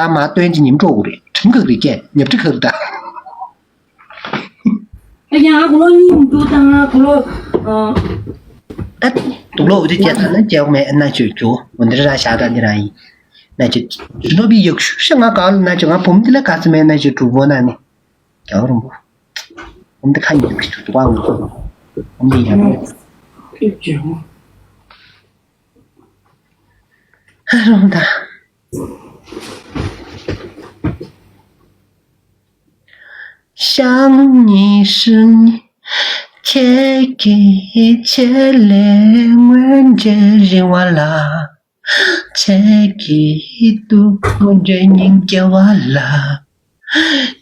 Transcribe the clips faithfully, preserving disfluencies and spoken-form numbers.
ད་མ་སྟོན་གྱི་ཉིན་འགྲོ་དགོས་རེད། དྲིན་ག་རེ་སྐྱེ་ཉབ་ཁྲི་ག་རེ་ད། ཨ་ཡང་གོ་ལོ་གཉིས་མི་འདུག་ད་ང་གོ་ལོ། ད་དུག་ལོག་འོ་དེ་སྐྱེ་ད་ན་སྐྱེ་བ་མེད་ན་ཆོས་རྒྱུ་འོ་འདི་ར་ཤ་ད་འདི་ར་ཡིན། ན་ཆོས་ཞུ་ནོ་བི་ཡག་ཤུ་ཤ་ང་ག་ལ་ན་ཆོས་ང་བུམ་འདི་ལ་ག་ཚི་མེད་ན་ཆོས་གྲུབ་བོ་ན་ནི་རྒྱ་བོ་རིན་པོ། བུམ་འདི་ཁ་ཉིན་གི་ཆུ་དུ་བ་ངོ་བུམ་འདི་ཡང་མེད། ཧ་རུང་ད། ཞང་ཉི་ཧྲི་ཉི་ཁྱེད་ཀྱི་ཆེད་ལས་སྔོན་འཇོན་རིང་བ་ལ། ཁྱེད་ཀྱི་སྡུག་སྔོན་འཇོན་སྙིང་རྗེ་བ་ལ།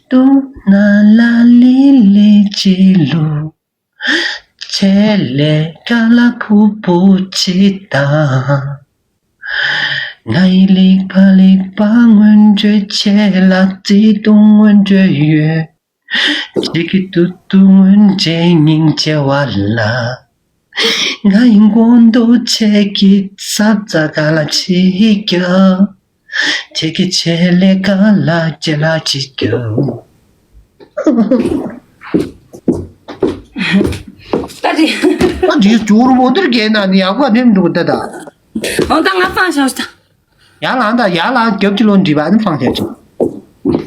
སྡུག་ན་ལ་ལི་ལི་ཅི་ལུ། ཆེད་ལས་ཀ་ལ་ཕུ་བོ་ཆི་དང་། ང་ཡི་ལེགས་པ་ལེགས་པ་སྔོན་འགྲོའི་ཆེད་ལ་བརྩེ་དུང་སྔོན་འགྲོའི་ཡོད། ཁྱེད་ཀྱི་ཏུ་ཏུ་སྔོན་འགྲོའི་སྙིང་རྗེ་བ་ལ། ང་ཡི་མགོ་འདོགས་ཆེད་ཀྱི་ས་རྩ་ག་ལ་ཆི་རྒྱབ། ཁྱེད་ཀྱི་ཆེད་ལས་ག་ལ་ཅི་ལ་ཅི་རྒྱབ། ད་དེ། ཨ་འདིའི་ཇོ་རུ་མོ་འདིར་རྒྱལ་ན་ནི་ཡག་པོ་ནེམ་འདུག་ད་ད། འོ་ད་ང་ཕང་ཤོག་ད། ཡར་ལངས་ད་ཡར་ལངས་རྒྱབ་ཀྱི་ལོ་འདྲི་བ་ནི་ཕང་རྒྱབ་ཀྱི།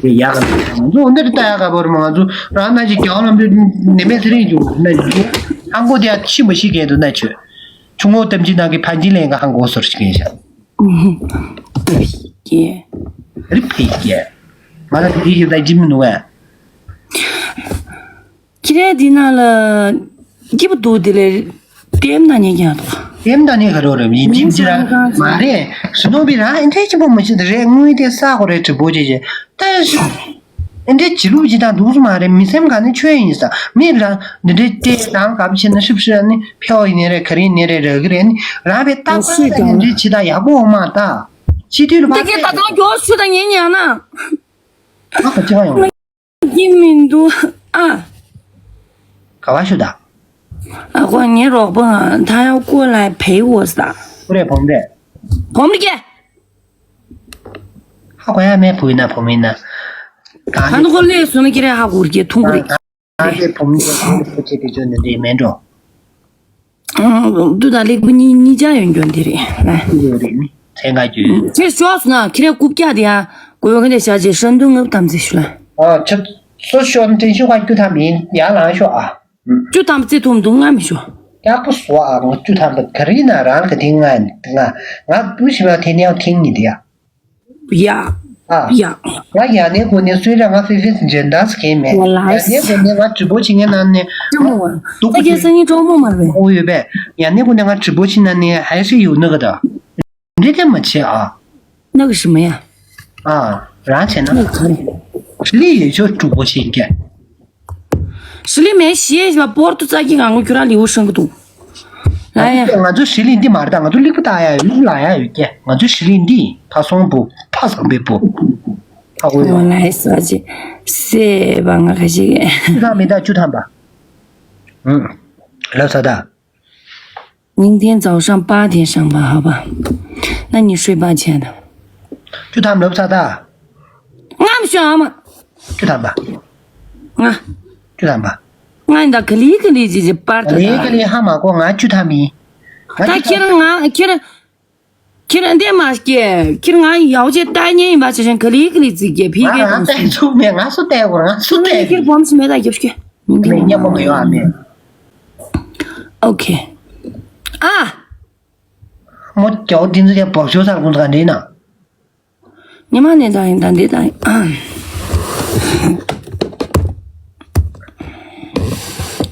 ཡག་ག་ང་ཚོ་འོ་འདིར་ལྟ་ཡག་ག་བོར་མ་ང་ཚོ་རང་ན་ཅིག་རྒྱལ་བ་ལམ་འདི་ནེ་མེད་ཚེ་རིང་ཡོང་ན་ཡོང་ཧང་གོ་དེ་ཡ་ཤི་མ་ཤི་གས་འདུག་ན་ཆོས་ཆུ་ངོ་གཏམ་ཅི་ནང་གི་ཕན་ཅི་ལེན་ག་ཧང་གོ་སོར་ཤི་གས་ཤ། ཀྱེ། རི་ཕེ་ཀྱེ། ང་ལ་དེ་ཡི་ད་ཇི་མི་ནུ་བས། ཁྱི་རེ་འདི་ན་ལ་སྐྱིད་པོ་འདུག་དེ་ལས་ལྟེམ་ན་ཉེ་རྒྱ་འདུག་ལྟེམ་ན་ཉེ་ག་རོ་རེ་ཡིན་ཅིམ་ཅི་ར་མ་རེད། ཞི་ནོ་བི་ར་ཨེ་འདྲས་ཅི་པོ་མ་ཤི་ད་རེད། དངུལ་དེ་ས་གོ་རེ་གྲི་པོ་ཅེ་ཅེ་ད་ཨེ་འདྲས་ཅི་ལུགས་ཅི་དང་འདུག་སུ་མ་རེད། མི་སེམས་ག་ནི་ཆོས་ཡིན་ས་མི་ར་འདི་འདྲས་ལྟེ་དང་གབ་ཆེ་ན་ཧྲིབ་ཧྲིབ་ནི་ཕེའོ་ཡིན་ནི་རེད། ག་རེ་ཡིན་ནི་རེད། ར་གི་རེད་ནི་ར་བའི་རྟག་པར་ད་འདི་འདྲས་ཅི་ད་ཡག་པོ་འོང་མ་ད་ཕྱི་དུས་ལ་ད་མ་གི་ད་ཚང་མགྱོགས་ཤུ་ད་ཉན་ཉན་ན་ཨ་ག་ཅི་ག་ཡོང་། ཡིན་མི་འདུག་ཨ། ག་བ་ཤོད་ད། ཨ་ཁོ་ངའི་རོགས་པ་ང་ད་ཡང་ཀོ་ལ་བེ་འོ་ས། ཀོ་རེ་བོང་རེ། བོང་རེ་སྐྱེ། ཧ་གོ་ཡ་མེད་བུ་ཡིན་ན་བུ་མིན་ན། ད་ནི་ཁོ་ལས་སོང་ན་ཀི་རེ་ཧ་གོ་རྒྱ་ཐུང་གི་རེད། ད་དེ་བུ་མིན་ན་བུ་ཆེ་དེ་ཚོ་ནི་རེད་མེད་འགྲོ། ཨང་། དུ་ད་ལེགས་པོ་གཉིས་གཉིས་ཆ་ཡོད་འགྱོ་འདི་རེད་ལ། ཡོད་རེད་ནི་ཚན་ཁ་རྒྱུ། ཁྱེད་ཤོག་སོང་ན་ཁྱེད་རའི་རྐུབ་བཀྱག་དེ་ཡང་གོས་ག་ནས་བཞག་རྗེས་ཧྲན་དུ་ངབ་དམ་ཚིག་ཞུ་ལ། ཨ་ཁྱེད་སོ་ཤོག་ནི་དྲན་ཤོག་ག་རྒྱུ་ཐམ་ཡིན་ཡར་ལངས་ཤོག་ཨ། རྒྱུ་ཐམ་རྩེ་ཐུམ་དུ་ང་མི་ཤོག་ཡག་པོ་བཟོ་ཨ། ང་རྒྱུ་ཐམ་པ་ག་རེ་ན་རང་གི་དེ་ང་ང་ང་བུ་ཞིག་ལ་དེ་ནས་ཡང་ཐེངས་གཉིས་དེ་ཡ། ཡ། ཨ། ཡ། ང་ཡ་ནས་གོ་ནས་སུས་ར་ང་ཧྥི་ཧྥི་འཇོན་དག་ཟེར་མཁན་མེད། ཡ་ནས་གོ་ནས་ང་གྲི་པོ་བྱེད་མཁན་ན་ནས་ང་སྡུག་པོ་ཅིག་སང་ཉིན་གྲོགས་མོ་མ་རེད། ཨོ་ཡོད་པས། ཡ་ནས་གོ་ནས་ང་གྲི་པོ་བྱེད་ན་ནས་ཧའི་ཧྲི་ཡོད་ནི་ག་ད། འདི་དེ་མ་བྱེད་ཨ། ནག་ཞི་མ་ཡ། ཨ། རང་བྱས་ན། ནག་ག་རེ། ལི་ཡོད་ཆོག་གྲི་པོ་བྱེད་མཁན། ཧྲི་ལི་མེ་ཤི་ཡེ་ཤི་བ་པོར་ཏུ་ཙ་གི་ང་ངོ་ཁྱོད་རང་ལི་འུ་ཧྲང་གི་འདུག་ལ་ཡ། ང་ཚོ་ཧྲི་ལི་འདི་མ་རེད་ད། ང་ཚོ་ལིག་པ་ལྟ་ཡ་ཡོད། ལིག་ལ་ཡ་ཡོད་ཀྱེ། ང་ཚོ་ཧྲི་ལི་འདི་ཕ་སོང་བུ་ཕ་སང་པའི་བུ། ཕ་གོ་ཡོད། ང་ལ་ཡ་ས་ཅི་སེ་བ་ང་ཁ་ཤི་གེ། ཅུ་ཐམ་མི་ད་ཅུ་ཐམ་པ། ཨུ། ལབ་ས་ད། 明天早上八点上班，好吧？那你睡吧，亲爱的。 ཅུ་ཐམ་ལབ་ཚ་ད། ང་མི་ཤོག་ཨ་མ། ཅུ་ཐམ་པ། ང་། ཅུ་ཐམ་པ། ང་ཡིན་ད་ག་ལི་ག་ལི་ཅི་ཅི་པར་ད་ག་ལི་ག་ལི་ཧ་མ་གོ་ང་ཅུ་ཐམ་ཡིན། ང་ད་ཅུ་ཁྱེད་ང་ཁྱེད་ཁྱེད་འདི་མ་སྐྱེ་ཁྱེད་ང་ཡག་ཅེ་ལྟ་ཉེ་ཡིན་པ་ཆ་ཞན་ག་ལི་ག་ལི་ཅི་སྐྱེ་ཕི་ང་གེ་ང་ཏན་ཚུགས་མེད། ང་སུ་ལྟ་གོ་ང་སུ་ལྟ་གོ་ཁྱེད་སྒོམ་ཞིག་མེད་ད་རྒྱབ་སྐྱེ། མི་འདི་མེད་མཉམ་པོ་མ་ཡོང་ཨ་མེད། ཨོ་ཁེ། ཨ། མོ་ཀྱའོ་དེ་ཚོ་ཀྱང་བག་ཤོག་ཚར་ཀུན་ཚ་འདྲེ་ན། ཉི་མ་ནས་ད་ཡིན་ད་འདི་ད་ཡིན།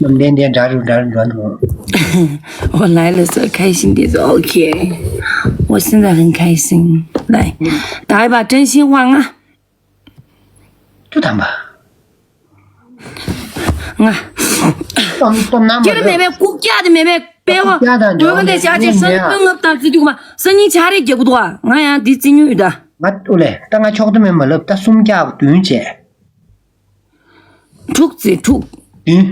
ནམ་ལྡན་ལྡན་འདྲ་རུ་འདྲ་རུ་འགྲོ་འདུག 我来了，所以开心的，OK。我现在很开心。来，打一把真心话啊！ ཅུ་ཐམ་པ། ང་། སྟོབས་སྟོབས་ན་མ་ཁྱེད་རང་མེད་པའི་ལྐུགས་རྒྱག་དེ་མེད་པའི་དཔེ་བ། ལྐུགས་རྒྱག་དང་འགྲོ་གི་འདི་བྱ་ཅིག་སྲང་བདུན་ངབ་དང་རྩི་དུས་མ་སང་ཉིན་ཆ་རེ་རྒྱག་གི་འདུག་ང་ཡང་འདི་རྩི་ཉུལ་ཡོད་ད། ང་ཨོ་ལེ་ད་ང་ཆོག་ཏུ་མེད་མ་ལབ་ད་སུམ་རྒྱག་བདུན་བྱས། དྲུག་རྩི་དྲུག་བདུན།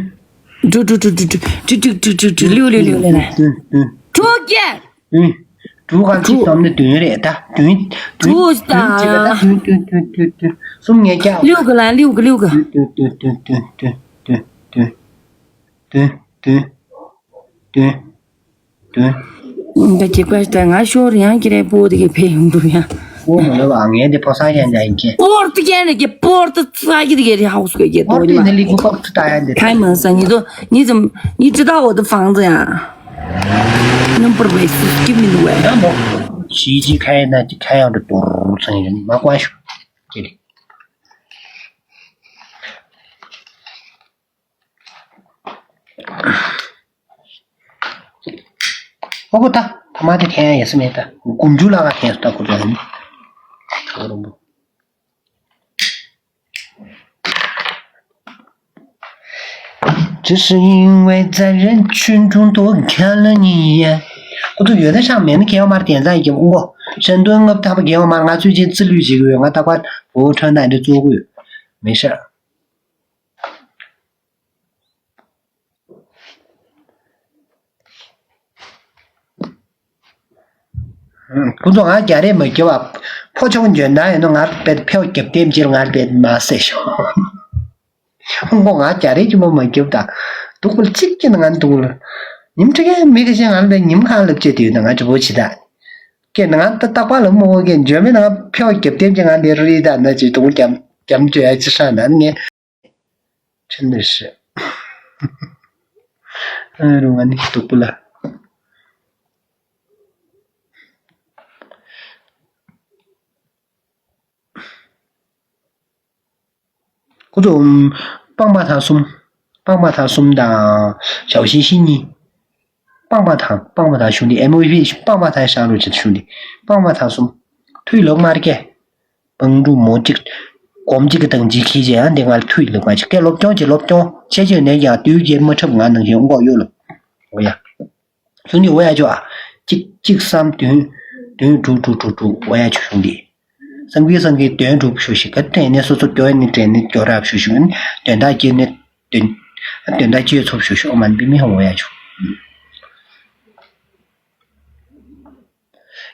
དྲུག་དྲུག་དྲུག་དྲུག་དྲུག་དྲུག་དྲུག་དྲུག་དྲུག་ལིའུ་ལིའུ་ལིའུ་ལིའུ་ལིའུ། བདུན་བདུན། དྲུག་བརྒྱད། བདུན། དྲུག་ག་གཅིག་དྲུག་བསྡོམས་ན་བདུན་རེད་ད། བདུན། བདུན། དྲུག་བདུན་བྱེད་ཀ་ད། བདུན་བདུན་བདུན་བདུན་བདུན། གསུམ་ངས་བརྒྱབ། ལིའུ་གི་ལ་ལིའུ་གི་ལིའུ་གི། བདུན་བདུན་བདུན་བདུན་བདུན་བདུན། ད་ཅི་བཀའ་ད་ང་ཤོར་ཡང་ཀི་རེ་པོ་དེ་གི་ཕེ་ཡོང་འདུག་ཡང་། ཨོ་མ་ལོ་བ་ངས་དེ་ཕོ་ས་ཡང་འདྲ་ཡིན་གྱི། པོར་ཏུ་ཀན་གི་པོར་ཏུ་ཙ་གི་དེ་གི་རི་ཧའུ་སི་གི་དོ་ནི་མ། ཁའི་མ་ས་ཉི་དོ་ཉི་ཙམ་ཉི་ཅི་ད་འོ་དུ་ཕང་ཙ་ཡང་། Number way sis give me the way. ཡང་མོ། ཤི་ཅི་ཁའི་ན་ཅི་ཁའི་ཡང་དུ་དོར་ཚང་ཡིན་མ་ཀ་ཤུ། ཅི་ལི། ཨོ་ཁོ་ད་ཐ་མ་དེ་འཐེན་ཡ་ཡ་སི་མེད་ད། དགུ་མཇུག་ལ་ག་འཐེན་སུ་ད་ཁོ་ཚོ་ཡིན། ཁ་རོ་འབུ། ཁོ་ཚོ་ཡོད་ན་ཤག་མེད་ན་གལ་བ་མར་དེ་ཚ་ཡི་ཀྱི་ཨོ་ཁོ། ཧྲན་ཏུན་ལྔ་བདག་པ་གལ་བ་མར་ང་ཚོས་ཅིག་རྩི་ལུས་བྱེད་ཀྱི་ཡོད། ང་རྟག་པར་བོ་ཁྲོན་ད་འདི་བཙོག་གི་ཡོད་མི་ཤག་ཁོ་ཚོ་ང་རྒྱ་རེད་མ་རྒྱབ་པ། ཕོ་ཆོག་འཇོན་ཐང་ཡིན་ནོ་ང་བེད་ཕེའོ་རྒྱབ་ལྟེམ་ཅིར་ང་བེད་མ་ཟེར་ཤོག་ཁོ་ང་རྒྱ་རེད་ཅི་མོ་མ་རྒྱབ་ད། སྡུག་པོ་གཅིག་གི་ང་སྡུག་ལ། ཉིམ་ཁྲི་ཁའི་མི་ཁ་ཤས་ང་ལ་ཉིམ་ཁ་ལབ་ཅེས་དུས་ན་ང་གྲི་པོ་ཆི་ད། ཀྱེ་ང་ད་རྟག་པར་ལ་མོ་ཀྱེ་འཇོན་མེད་ང་ཕེའོ་རྒྱབ་ལྟེམ་ཅིར་ང་འདི་རུ་ཡི་ད་ན་ཅི་སྡུག་རྒྱབ་རྒྱབ་འཇོ་ཡ་ཅི་ཧྲ་ན་ངས། ཁྲིན་ནི་ཧྲི། ཨ་རུ་ང་ནི་སྡུག་པོ་ལ། ཁོ་ཚོ་སྤང་པ་ཐང་གསུམ། སྤང་པ་ཐང་གསུམ་དང་ཞའོ་ཤིན་ཤིན་གཉིས། སྤང་པ་ཐང་སྤང་པ་ཐང་གཞུང་འདི་ཨེམ་ཝི་པི་སྤང་པ་ཐང་ཤང་རུ་ཆེ་གཞུང་འདི་སྤང་པ་ཐང་གསུམ། ཐུའི་ལོག་མར་ཀེ། སྤང་ཕྲུག་མོ་གཅིག་སྒོམ་གཅིག་གི་དང་གཅིག་ཁྱི་ཅེ་ཡང་དེ་ང་ལ་ཐུག་ཡི་ལོག་པ་ཅིག་སྐད་སློབ་སྦྱོང་བྱེད་སློབ་སྦྱོང་ཆེ་ཆེ་ནས་ཀྱང་དུས་རྒྱལ་མ་འཁྲབ་ང་ནང་བཞིན་ལྐོག་གཡོ་ལོ། འོ་ཡ། གཞུང་འདི་འོ་ཡ་ཅོ་ཨ། གཅིག་གཅིག་གསུམ་བདུན། བདུན་དྲུག་དྲུག་དྲུག་དྲུག་འོ་ཡ་ཅོ་གཞུང་འདི། བསམ་གི་བསམ་གི་བདུན་དྲུག་ཞུ་ཞིག་ག་དྲན་ནས་སོ་སོ་སྐྱོ་ནས་དྲན་ནས་སྐྱོ་རབ་ཞུ་ཞུ་ནས་དོན་དག་སྐྱེ་ནས་དོན། དོན་དག་སྐྱེ་ཚོབ་ཞུ་ཞུ་མ་འབི་མི་འོ་ཡ་ཅོ།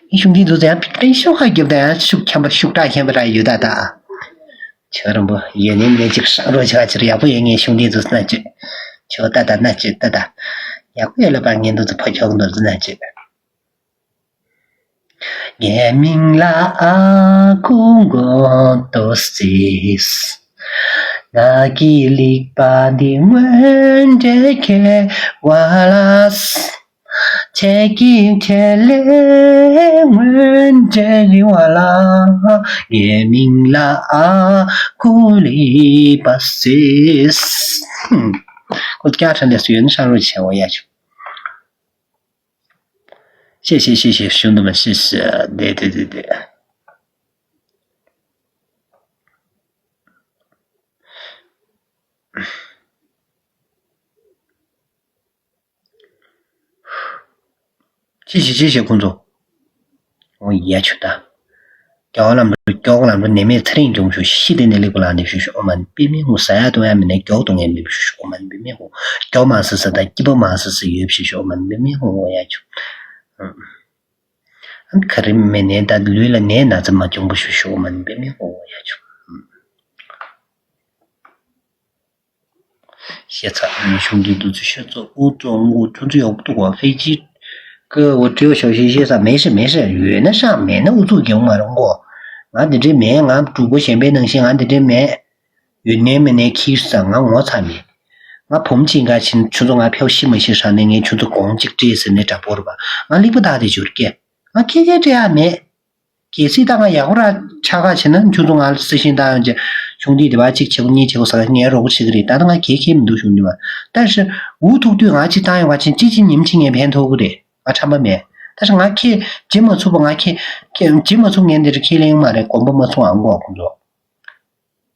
ངའི་གཞུང་འདི་ཚོ་ཡང་ཕིག་ཕིག་ཤོག་ཁ་རྒྱབ་དང་ཡང་ཤུགས་ཁྱམ་པ་ཤུགས་དྲག་ཁྱམ་པ་ར་ཡོད་ད་ད། ཆོ་རིན་པོ་ཡོད་ནི་མེད་ཅིག་ཧྲང་རོ་ཆ་ཆེར་ཡག་པོ་ཡོད་ངའི་གཞུང་འདི་ཚོ་སྣ་ཅིག་ཆོ་ད་ད་སྣ་ཅིག་ད་ད། ཡག་པོ་ཡོད་ལ་པ་ངན་འདུག་ཚོ་ཕ་ཆོག་འདུག་སྣ་ཅིག་ངའི་མིང་ལ་ཨ་ཁུ་མགོ་ཏོ་སིས། ང་གི་ལིག་པ་འདི་སྔོན་འདྲེ་ཁེ་བ་ལ་སི། ཁྱེད་ཀྱི་ཁྱེད་ལས་སྔོན་འདྲེ་རི་བ་ལ། ངའི་མིང་ལ་ཨ་ཁུ་ལི་པ་སིས། ཁོ་སྐྱ་ཁྲ་ལས་སུ་ཡོད་ན་ཧྲང་རོ་ཆེ་བ་ཡ་ཆུ། ཤེས་ཤེས་ཤེས་ཤེས་ཞུ་འདུག་མ་ཤེས་ཤེས་དེ་དེ་དེ་དེ། ཅི་ཞིག་ཅི་ཞིག་ཁོང་ཚོ། འོ་ཡ་ཆུ་ད། སྐྱོ་ལམ་རུ་སྐྱོ་ལམ་རུ་ནད་མེད་ཚེ་རིང་འབྱུང་ཞུ་ཤི་དེ་ནས་ལེགས་པོ་ལ་ནས་ཞུ་ཞུ་ཨོ་མ་ནི་པི་མི་ཧུ་ཟ་ཡ་གཏོང་ཡ་མི་ནས་སྐྱོ་གཏོང་ཡ་མི་ཞུ་ཞུ་ཨོ་མ་ནི་པི་མི་ཧུ་སྐྱོ་མ་སི་སི་ད་སྐྱིད་པོ་མ་སི་སི་ཡོད་ཞུ་ཞུ་ཨོ་མ་ནི་པི་མི་ཧུ་འོ་ཡ་ཆུ། ཨ་ཁ་རི་མི་ནས་ད་ལུས་ལ་ནད་ན་ཚ་མ་འབྱུང་པོ་ཞུ་ཞུ་ཨོ་མ་ནི་པི་མི་ཧུ་འོ་ཡ་ཆུ། ཤེས་ཚ་ཨུ་ཆུང་གི་འདུ་ཚུལ་ཤེས་ཚོ་ཨུ་ཚོ་ངུ་ཆུང་ཚུལ་ཡོག་ཏུ་གོ་ཧྥེ་ཅི་ཀི་འུ་ཀྲིའོ་ཞོ་ཤེས་ཤེས་ཚ་མེ་ཤེས་མེ་ཤེས་ཡོད་ན་ཤ་མེད་ན་ཨུ་ཚུགས་གྱོང་མ་རུང་གོ། ང་འདི་འདྲའི་མེད། ང་གྲུ་པོ་གཞན་པའི་ནང་བཞིན་ང་འདི་འདྲའི་མེད། ཡོད་ནའི་མེད་ནའི་ཁྱི་ཤི་ཚ་ང་ངོ་ཚ་མེད། ང་བུམ་ཆིང་ག་ཕྱིན་ཆུ་ཚོད་ང་ཕེའུ་ཤི་མ་ཤི་ཧྲ་ནས་ངས་ཆུ་ཚོད་གོང་གཅིག་སྤྲད་ཟེར་ནས་དྲ་པོ་རུ་བ་ང་ལིག་པ་བཏགས་ཏེ་བཞུར་སྐད། ང་ཁྱེད་ཁྱེད་སྤྲད་ཡ་མེད། གལ་སྲིད་ད་ང་ཡག་པོ་ར་ཆགས་ཁ་བྱས་ན་ཁྱོད་ཚོ་ང་ལ་གསལ་ཤིང་བཏང་ཡོང་བྱས་གཞུང་འདི་དེ་བ་གཅིག་བྱེད་དགོས་གཉིས་བྱེད་དགོས་ཟེར་ངས་རོགས་པ་བྱེད་ཀྱི་རེད། ད་ལྟ་ང་གལ་ཁེལ་མི་འདུག་གཞུང་འདི་བ། ད་ཕྱིར་འུ་ཐུག་དུས་ང་གཅིག་བཏང་ཡོང་བ་ཕྱིན་གཅིག་གཅིག་ཉིམ་གཅིག་ངས་ཕན་ཐོགས་ཀྱི་རེད། ང་ཁྲམ་པ་མེད། ད་ཕྱིར་ང་ཁྱེད་བྱེད་མ་ཚུགས་པ་ང་ཁྱེད་ཁྱེད་བྱེད་མ་ཚུགས་ངས་འདི་རུ་ཁས་ལེན་མ་རེད། གོམ་པ་མ་ཚུགས་ཨང་གོ་ཁོང་ཚོ།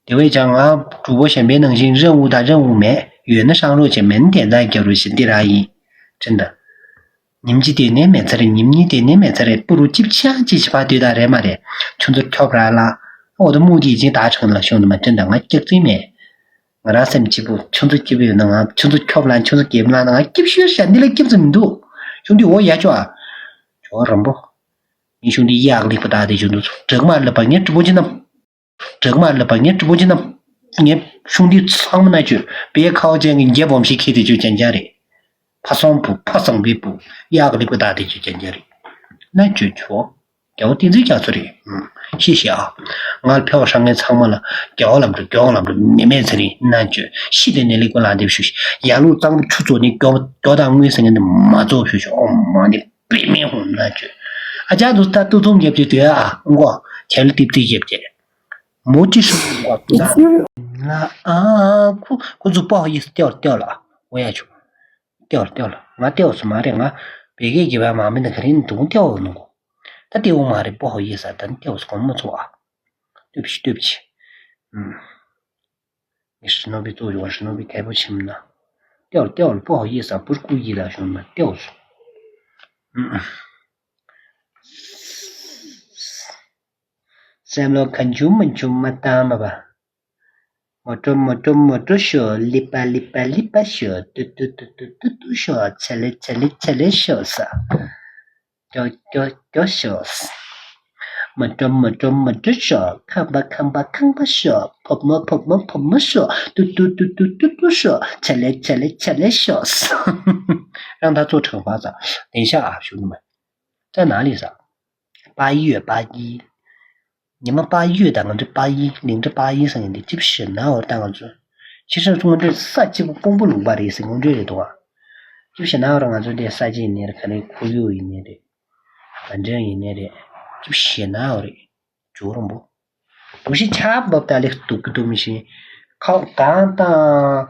དེ་བས་ཀྱང་ང་གྲུ་པོ་གཞན་པའི་ནང་བཞིན་རང་དབུགས་དང་རང་དབུགས་མེད། ཡོད་ན་ཧྲང་རོགས་བྱས་མེད་ན་དེ་འདྲ་རྒྱབ་རོགས་བྱེད་འདི་རང་ཡིན། དྲན་ད། ཉིན་གཅིག་དེ་ནས་མེད་ཚར་རེད། ཉིན་གཉིས་དེ་ནས་མེད་ཚར་རེད། པུ་རུ་ཅིབ་ཆ་ཅི་ཞིག་ཕ་དུས་ད་རེད་མ་རེད། ཆུ་ཚོད་ཁྱོབ་ར་ལ། འོ་ད་མུ་དེ་ཅིག་ད་ཆང་ལ་ཤོང་དུ་མ་དྲན་ད་ང་སྐྱག་རྫུན་མེད། ང་རང་སེམས་སྐྱིད་པོ་ཆུ་ཚོད་སྐྱིད་པོ་ཡོད་ན་ང་ཆུ་ཚོད་ཁྱོབ་ལ་ཆུ་ཚོད་རྒྱབ་ལ་ང་སྐྱིད་ཤོས་ཤ་འདི་ལ་སྐྱིད་ཙམ་མི་འདུག་གཞུང་འདི་འོ་ཡ་ཅོ་ཨ། ཇོ་རམ་པོ། ངའི་གཞུང་འདི་གཡག་ལེགས་པ་བཏགས་ཏེ་བྱོན་འདུག་ཚོ། བྲག་དམར་ལ་བ་ངའི་སྤྲུལ་པོ་ཅི་རྣམས། བྲག་དམར་ལ་བ་ངའི་སྤྲུལ་པོ་ཅི་རྣམས། ངའི་གཞུང་འདི་ཚང་མ་ན་བཅོས་པའི་ཁ་བ་ཅན་གྱི་རྒྱལ་སྦོམ་ཞིག་ཁྱེད་དེ་བཅོས་ཅན་ཅན་རེད། ཕ་སོང་བུ་ཕ་སང་བའི་བུ་གཡག་ལེགས་པ་བཏགས་ཏེ་བཅོས་ཅན་ཅན་རེད། ན་བཅོས་ཆོག་རྒྱལ་བ་བསྟན་འཛིན་རྒྱ་མཚོ་རེད། ཤེས་ཤེས་ཨ། ང་ལ་ཕེ་བ་ཧྲང་ངེ་ཚང་མ་ལ་རྒྱལ་བ་ལམ་འགྲོ་མགྱོགས་ལམ་འགྲོ་མེ་མེ་ཚེ་རིང་ན་བཅོས་ཤི་དེ་ནས་ལེགས་པ་ལ་འདེབས་ཞུ་ཤི་ཡ་ལུག་གཙང་པོ་ཆུ་བཙོ་ནི་མགྱོགས་མགྱོགས་དང་དངུལ་ཟེར་ངན་དེ་མ་བཙོ་ཞུ་ཤི་ཨོ་མ་ནི། པི་མེ་ཧུང་ན་ཅོ། ཨ་ཅག་དུ་ད་ཏུ་ཙུམ་རྒྱབ་ཀྱི་དུས་ཨ་མགོ་ཁྱེར་ཏིབ་ཏི་རྒྱབ་ཀྱི། མོ་ཅི་ཤུ་མགོ་ཏུ་ད། ན་ཨ་ཁུ་ཁུ་ཚུ་པོ་ཡིས་ཏེའོ་ཏེའོ་ལ། འོ་ཡ་ཆུ། ཏེའོ་ཏེའོ་ལ། ང་ཏེའོ་སུ་མ་རེད། ང་བེ་གེ་གི་བ་མ་མི་ན་ག་རིན་དུང་ཏེའོ་ནུ་གོ། ད་ཏེའོ་མ་རེད། པོ་ཡིས་ཨ་ད་ནི་ཏེའོ་སུ་གོ་མོ་ཚུ་ཨ། ཏུབ་ཤི་ཏུབ་ཤི། ཨུམ། ངས་ཧྲི་ནོ་བི་གཙོ་བྱུང་བ་ཧྲི་ནོ་བི་དལ་པོ་ཆེམ་ན། ཏེའོ་ཏེའོ་པོ་ཡིས་ཨ་པུར་ཀུ་ཡི་ལ་ཤོང་ན་ཏེའོ་སུ། སེམས་བློ་གང་བྱུང་མ་བྱུང་མ་བཏང་མ་པ། མོ་ཊ་མོ་ཊ་མོ་ཊ་ཤོག་ལི་པ་ལི་པ་ལི་པ་ཤོག་ཏུ་ཏུ་ཏུ་ཏུ་ཏུ་ཏུ་ཤོག་ཆ་ལེ་ཆ་ལེ་ཆ་ལེ་ཤོག་ས། ཀྱོ་ཀྱོ་ཀྱོ་ཤོག་མོ་ཊ་མོ་ཊ་མོ་ཊ་ཤོག་ཁང་པ་ཁང་པ་ཁང་པ་ཤོག་ཕོབ་མོ་ཕོབ་མོ་ཕོབ་མོ་ཤོག་ཏུ་ཏུ་ཏུ་ཏུ་ཏུ་ཏུ་ཤོག་ཆ་ལེ་ཆ་ལེ་ཆ་ལེ་ཤོག་རང་ད་ཚོ་དྲང་པ་ས་དེ་ཤ་ཨ་ཤུ་ནུ་མ། ད་ན་ལི་ས། པ་ཡི་ཡོད་པ་ཡི། ཉི་མ་པ་ཡི་ཡོད་ད་ང་ཚོ་པ་ཡི་གླིང་ཁྲི་པ་ཡི་ཟེར་མཁན་དེ་ཅིབ་ཤི་ན་འོར་ད་ང་ཚོ། ཕྱི་སར་སྔོན་འགྲོའི་ས་གཅིག་པུ་ཀོང་པོ་ལུང་པ་རེད་ཟེར་སྔོན་འགྲོའི་རེད་འདུག་ཨ། ཅིབ་ཤི་ན་འོར་ང་ཚོ་དེ་ས་ཆ་ཡིན་ནའི་རེད། ག་ནས་ཁོར་ཡུག་ཡིན་ནའི་རེད། བ་འདྲེན་ཡིན་ནའི་རེད། ཅིབ་ཤི་ན་འོར་རེད། ཇོ་རོང་པོ། དུག་ཤི་ཆ་བབ་ད་ལེགས་དུག་གི་དུག་མི་ཤེས། ཁ་གང་དང་།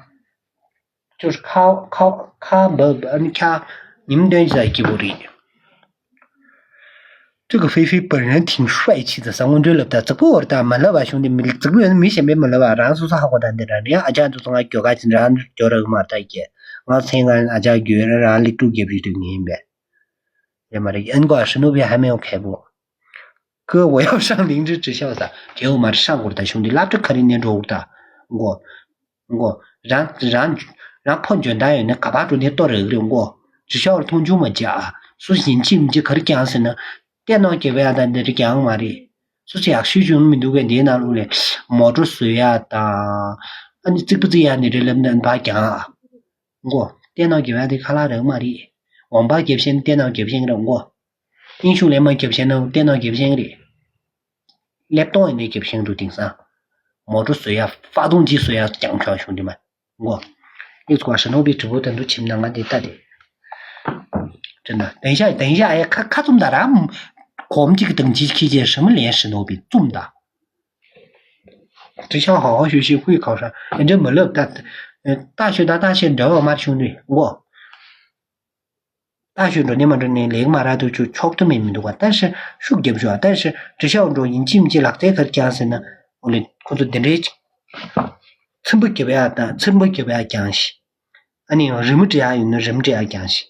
ཅོར་ཁ་ཁ་ཁ་འབབ་ཨ་ནི་ཁ་ཉིམ་དོན་ཟ་སྐྱིད་པོ་རེད། ཙི་གུ་ཧྥེ་ཧྥེ་བར་ན་ཐིང་ཧྲའི་ཆི་ཙི་ས་སྔོན་འགྲོའི་ལབ་ད་ཙི་པོ་བར་ད་མ་ལབ་པ་བྱུང་སྟེ་མི་ཙི་པོ་ཡོད་ན་མི་གཞན་པས་མ་ལབ་པ་རང་སོ་སོ་ཧ་གོ་ད་འདི་ར་ནི་ཨ་ཅག་ཚོ་ཚོ་ང་གྱོ་ག་ཅི་འདྲ་ཨ་འདུ་གྱོ་ར་གི་མ་ད་ཀྱེ་ང་ཚེ་ང་ཨ་ཅག་གྱོ་ར་རང་ལི་ཀྲུག་རྒྱབ་ཡོད་དུས་ངེས་ཡིན་པས། རེད་མ་རེད། ཨན་གོ་ཨ་ཧྲི་ནོ་བི་ཧ་མེ་འོ་ཁེ་པོ། ཁོས་འོ་ཡོ་ཧྲང་ལིང་ཀྲི་ཀྲི་ཤའོ་ས་རྒྱལ་བོ་མར་ཧྲང་གོར་ད་ཤུང་འདི་སློབ་གྲྭ་ཁ་རི་ནས་འགྲོ་འུར་ད་མགོ་མགོ་རང་རང་རང་ཕོ་འཇོན་ད་ཡོད་ནས་ག་པར་འགྲོ་ནས་ལྟོ་རེག་རེ་མགོ་ཀྲི་ཤའོར་མཐོང་ཆུང་མ་བྱ་ཨ་སུ་ཡིན་ཅི་མི་ཅི་ག་རེ་ཀྱང་ཟེར་ན་ལྟས་ནོ་རྒྱལ་བོ་ཡ་ད་འདི་རེ་ཀྱང་མ་རེད། སུ་ཚོ་ཡག་ཤོས་བྱུང་མི་འདུག་གས་འདིའི་ནང་ལོགས་ལས་མོ་ཊ་བཟོ་ཡ་ད་ཨ་ནི་རྩིག་པ་རྩིག་ཡ་ནི་རེ་ལབ་ན་འབའ་ཀྱང་ཨ། མགོ་ལྟས་ནོ་རྒྱལ་བོ་ཡ་དེ་ཁ་ལག་རག་མ་རེད། འོང་པ་རྒྱབ་ཤེས་ན་ལྟས་ནོ་རྒྱབ་ཤེས་རེད་མགོ། ཏིང་ཤུ་ལེ་མ་རྒྱབ་ཤེས་ན་ལྟས་ནོ་རྒྱབ་ཤེས་རེད། ལེབ་ཏོང་ཡིན་ནའི་རྒྱབ་ཤེས་འགྲོ་དེང་སང་། མོ་ཊ་བཟོ་ཡ་ཧྥ་ཏུང་ཅི་བཟོ་ཡ་རྐྱང་ཆོག་བྱུང་དེ་མ། མགོ། ཨེ་ཙི་ཀོ་ཧྲི་ནོ་བི་གྲི་པོ་དེ་འདུ་ཆིམ་ན་ང་དེ་ལྟ་དེ། དྲན་ན་དེང་ཤ་དེང་ཤ་ཨེ་ཁ་ཁ་བཙུམ་ད་ར། གོམ་གཅིག་གི་དང་ཅི་ཁྱི་ཅེ་ཧྲི་མི་ལེན་ཧྲི་ནོ་བི་བཙུམ་ད། དྲི་ཤ་ཧོ་ཧོ་ཤུ་ཤི་ཧུའི་ཁའོ་ཧྲ་ཨེ་འདྲ་མི་ལབ་ད། ལྟ་ཤོད་ད་ལྟ་ཤེས་འདྲ་བ་མར་བྱུང་དུས་མགོ། ལྟ་ཞུ་འགྲོ་ནས་མ་འགྲོ་ནས་ལེགས་མ་རག་ཏུ་ཆུ་ཆོག་ཏུ་མེད་མི་འདུག་ག་ད་ཤི་ཤུགས་རྒྱབ་ཞུ་ཨ་ད་ཤི་དྲི་ཤའོ་འགྲོ་ཡིན་ཅི་མི་ཅི་ལག་རྩལ་གར་ཀྱང་ཟེར་ན་འོ་ལེ་ཁོ་ཚོ་དེ་འདྲའི་ཚིམ་པོ་རྒྱབ་ཡ་དང་ཚིམ་པོ་རྒྱབ་ཡ་ཀྱང་ཤི། ཨ་ནི་རི་མོ་འབྲི་ཡ་ཡོད་ན་རི་མོ་འབྲི་ཡ་ཀྱང་ཤི།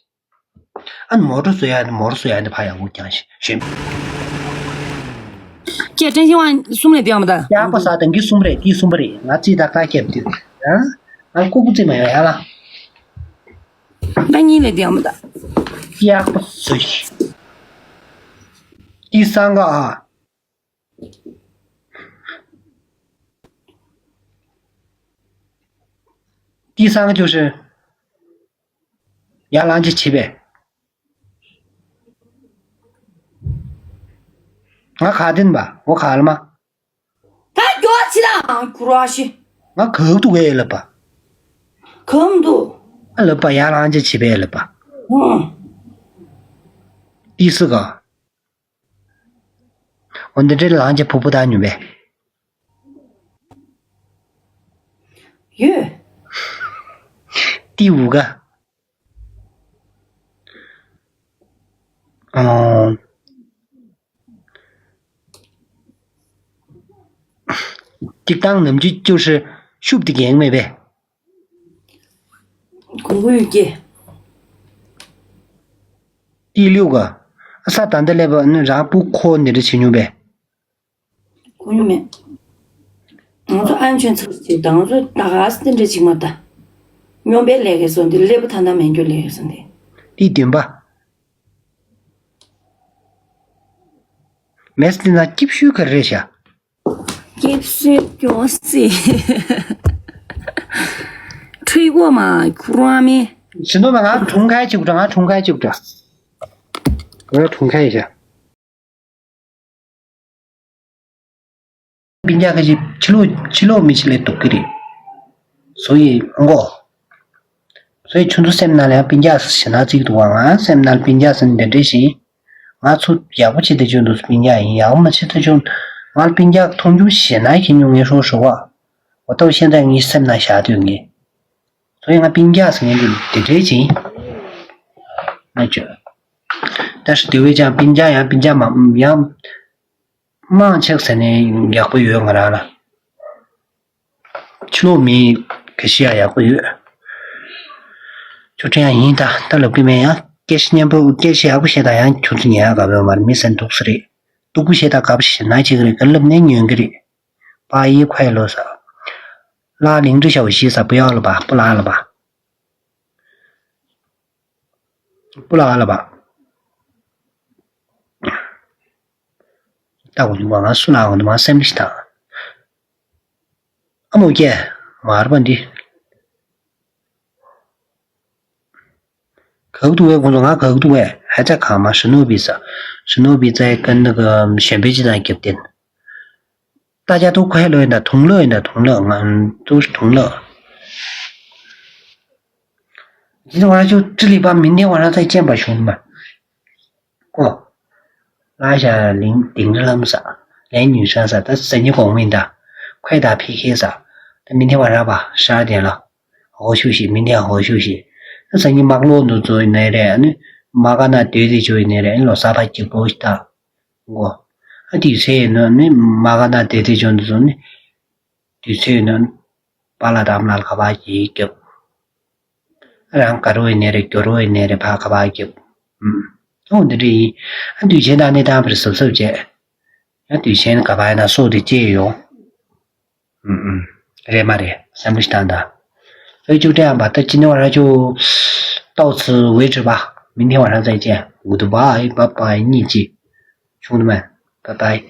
ཨ་ནི་མོ་ཊ་བཟོ་ཡ་ནི་མོ་ཊ་བཟོ་ཡ་ནི་ཕ་ཡག་པོ་ཀྱང་ཤི་ཞོན། ཀྱེ་ཀྲན་ཤིང་བ་གསུམ་ལས་བེའོ་མ་ད། ཡག་པོ་ས་དང་གི་གསུམ་རེད་དེ་གསུམ་པ་རེད་ང་ཙི་ད་ཀ་ཁྱབ་དུས་ཨ་ང་ལྐུགས་པོ་ཙི་མ་ཡོད་ཡ་ལ། ང་གཉིས་ལས་བདེ་བ་མི་འདུག་ཡག་པོ་བཟོས་ཤིག་ཏི་སང་ག་ཨ། ཏི་སང་ག་ཅོ་ཧྲི། ཡར་ལངས་ཅི་བྱེད་པས། ང་ག་དེན་པ་འོ་ག་ལ་མ། ད་མགྱོགས་ཕྱི་ལ་ཨང་ཁུ་ར་ཤི། ང་གག་ཏུ་བས་ལབ་པ། གམ་དུ། ཨ་ལབ་པ་ཡར་ལངས་ཅི་བྱེད་པས་ལབ་པ། ཧུང་། ཏི་སི་ག་འོ་འདི་འདྲའི་ལངས་ཅི་ཕུ་ཕུ་ད་ཉུ་བས། ཡོད། ཏི་འུ་ག་ཨང་། གཅིག་དང་ནམ་རྒྱུན་བཅུ་ཧྲི་ཤུབ་ཏི་གེང་མེད་པས། གུང་གུང་ཡོད་ཀྱི། ཏི་ལིའུ་ག་ས་ད་འདི་ལས་པ་ནི་རང་སྤུ་ཁོ་འདི་འདྲ་བྱེད་མྱོང་པས། གོ་མྱོང་མེད། ང་ཚོ་ཨན་ཆོན་ཚགས་ཅིག་དང་ང་ཚོ་ད་ག་སེ་འདྲ་ཅིག་མ་ད། སྨྱོན་པའི་ལས་ཀའི་སོ་འདི་ཀླད་པ་ཐ་ན་མེད་རྒྱུ་ལས་ཀའི་སོ་འདི། དེའི་བདུན་པ། མེས་འདི་ན་སྐྱིབས་ཤུལ་ག་རེ་རེད་ཤག་སྐྱིབས་ཤུལ་ཀྱོ་སི། ཁྲུས་གོ་མ་ཁུ་རུ་ཨ་མེ། ཞི་ནོ་མ་ང་འཁྲུངས་ཁ་ཅིག་འདྲ། ང་འཁྲུངས་ཁ་ཅིག་འདྲ། ང་འཁྲུངས་ཁ་ཡིན་ཤག་སྤུན་ཀྱག་ཁ་ཅིག་ཕྱི་ལོགས་ཕྱི་ལོགས་མི་ཆེ་ལས་སྡུག་གི་རེད། བཟོ་ཡི་མགོ། བཟོ་ཡི་ཁྱོད་ཚོ་སེམས་ནང་ལ་ཡང་སྤུན་ཀྱག་ཞེ་ན་ཚིག་འདུག་བ། ང་སེམས་ནང་སྤུན་ཀྱག་ཟེར་འདི་འདྲ་ཞིག་ང་ཚོ་ཡག་པོ་བྱེད་དེ་བྱོས་འདུག་སྤུན་ཀྱག་ཡིན། ཡག་པོ་མ་བྱེད་དེ་བྱོས། ང་ལ་སྤུན་ཀྱག་མཐོང་རྒྱུ་ཞེ་ན་ཁྱེད་ཉུང་ངེ་ཧྲོ་ཧྲོ་བ། འོ་ཏོ་ཤེས་འདྲ་ངའི་སེམས་ནང་བཞག་དུས་ངེས། བཟོ་ཡི་ང་སྤུན་ཀྱག་ཟེར་ངེས་འདི་འདི་འདྲ་ཞིག་ང་བྱོས། ད་ཞི་དེ་བས་ཀྱང་སྤུན་ཀྱག་ཡང་སྤུན་ཀྱག་མ་ཡང་མང་ཆགས་ཟེར་ནས་ཡག་པོ་ཡོད་ང་རང་ལ། ཕྱི་ལོགས་མི་ག་ཤི་ཡ་ཡག་པོ་ཡོད། ཆུ་ཕྲན་ཡང་ཡིན། ད་ད་ལབ་ཀྱི་མེད། ཡང་སྐད་ཆ་སྙན་པོ་སྐད་ཆ་ཡག་པོ་བཤད་དང་ཡང་ཁྱོད་ཚོ་ཉན་ཡག་དགའ་པོ་ཡོད་མ་རེད། མི་ཟན་སྡུག་ས་རེད། སྡུག་པོ་བཤད་དང་དགའ་པོ་ཞེ་ན་བྱེད་ཀྱི་རེད། ག་ལབ་ནས་ཉོན་གྱི་རེད། པ་ཡི་ཁ་ཡི་ལོ་ས། ལ་ལིང་ཀྲི་ཞའོ་ཞི་ས་པུ་ཡ་ལ་པ་པུ་ལ་ལ་པ། པུ་ལ་ལ་པ། ལྟ་དགོས་འདུག་པ། ང་སུ་ལ་འོང་དུ་མ་སེམས་ཤི་དང་། ཨ་མོ་ཀྱེ། མར་པ་འདི། ག་གི་འདུག་བས་ཁོང་ཚོ། ང་ག་གི་འདུག་བས། ཧ་ཅང་གང་མ་ཞི་ནོ་བི་ས། ཞི་ནོ་བི་ཙའི་ཀན་ནི་གི་གཞན་པའི་ཅི་དང་རྒྱབ་བརྟེན། ད་ཅག་ཏུ་ཁ་ལོ་ཡིན་ད་ཐུང་ལོ་ཡིན་ད་ཐུང་ལོ་ང་ཏུ་ཐུང་ལོ། ཇི་ནི་ཝ་ཅུ་ཀྲི་ལི་པ་མིན་ནི་ཝ་ར་ཚ་ཅན་པ་ཞུང་མ། ཀོ། ལ་ཤ་ལིང་ཏིང་རི་ལམ་ས། ལན་ཉུ་ཤ་ས། ད་ས་ཉི་གོང་མིན་ད། ཁོས་ད་ཕི་ཁེ་ས། ད་མིན་ནི་ཝ་ར་པ་ཤ་དེ་ལ། ཧོ་ཤུ་ཤི་མིན་ནི་ཧོ་ཤུ་ཤི། ད་ས་ཉི་མག་ལོ་འདུ་ཚོ་ཡིན་ནི་རེད། ཨ་ནི་མ་ག་ན་དེ་དེ་ཅོ་ཡིན་ནི་རེད། ཨ་ནི་ལོ་ས་ཕ་གཅིག་པོ་ཤི་ད། མགོ། ཨ་དུས་ཚོད་ཡིན་ནོ་ནི་མ་ག་ན་དེ་དེ་ཅོ་འདུ་ཚོ་ནི། དུས་ཚོད་ཡིན་ནོ་ནི། པ་ལ་དམ་ལ་ཁ་པ་གྱིས་རྒྱབ། ཨ་རང་དཀར་བོ་ཡིན་ནི་རེད། གྱོར་བོ་ཡིན་ནི་རེད། ཕ་ཁ་པ་རྒྱབ། ཨུམ། ཨོ་འདི་འདྲ་ཡིན། ཨ་དུས་ཆེན་དང་ནི་དང་བར་གཟབ་གཟབ་བྱས། ཡང་དུས་ཆེན་ག་པ་ཡིན་ན་སོ་དེ་སྐྱེས་ཡོང་། ཨུམ་ཨུམ། རེད་མ་རེད། སེམས་ལ་ཞིག་བཏང་ད། ཨེ་ཅུ་ཏྲེ་ཡང་པ་ད་ཅི་ནི་བ་ར་ཅུ། ཏའོ་ཚི་ཝེ་ཁྲི་པ། མི་འདི་བ་ར་ཙའི་ཅན། ཝུ་དུ་བ་ཨི་བ་པ་ཨི་གཉིས་ཅི། ཆུང་དུ་མ། བ་པ་ཨི།